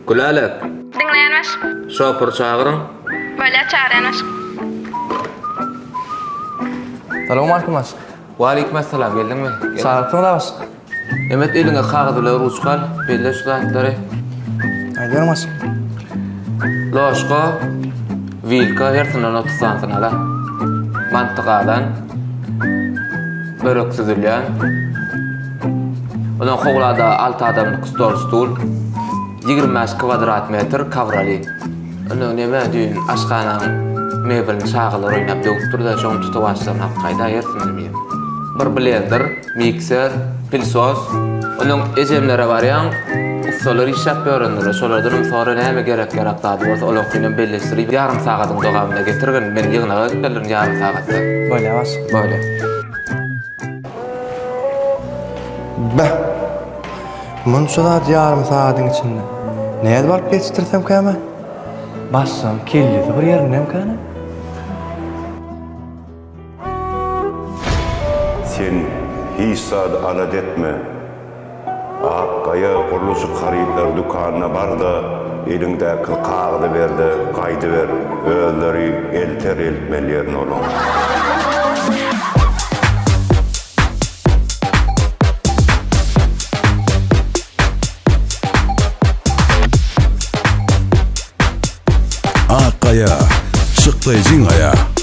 Gülälek. Diňleýän başlyk. Şopur çagyryň. Bolýar çagyrýan başlyk. Salowmalikim başlyk. Waleýkim essalam geldiňmi? Gel. Çagyrypsyňyz-a başlyk. Mehmet eliňe kagyz bilen ruçka al, belle şu zatlary. Aýdyber başlyk. Ložka, wilka hersinden 30 sanysyny ala. Manty gazan, börek süzülýän. Ondan howlada 6 adamlyk stol stul, 25 kwadrat metr kawralin. Ondan neme düýn aşhanaň mebelini çagalar oýnap döwüpdir-de, şoň tutawaçlaryny alyp gaýda hersinden bir. Bir blender. Mikser, pilsos. Onuň ejemlere barýaň, ussalar işläp ýörendir. Şolardanam sora näme gerek-ýarak zady bolsa olaňkyny belleşdirip ýarym sagadyň dowamynda getirgin. Men ýygnaga gitmelidirin ýarym sagatda. Bolýar başlyk. Bolýar. Beh! Munça zat ýarym sagadyň içinde. Nädip alyp ýetişdirsemkäm-ä? Başlygyň kellesi bir ýerindemikän-ä? Sen hiç zady alada etme. Ak Gaýa gurluşyk harytlary dükanyna bar-da, eliňdäki kagyzy ber-de, gaýdyber. Özleri elter eltmeli ýerine olaň. Ak Gaýa, çykdaýjyň gaýa.